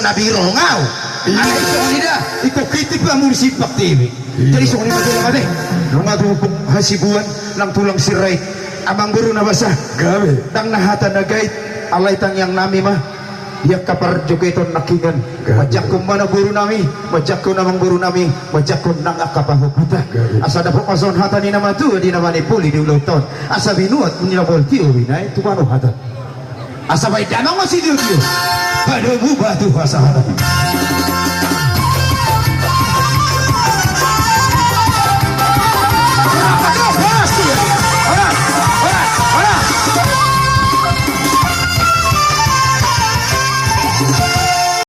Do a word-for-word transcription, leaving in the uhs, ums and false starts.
Tapi rongau. Alai songon i da, ingkon hitipi hamu di simpang T V. Jadi songon i ma tulang ate. Nunga tu Ompung Hasibuan nang tulang Sirait, amangboru na basa. Gabe. Ndang na hata na gait, alai tangiang nami ma di angka parjogeton nangkiningan. Gabe. Manjangkon ma namboru nami, manjangkon amangboru nami, manjangkon nang angka pahomputa. Gabe. Asa dapot ma songon hata ni na matua di na manimboli di ulaonta on. Asa binuat ni na maol tio binahen tu manuhatan. Asa baen damang ma sitiotio. Padomu batu hasahatan.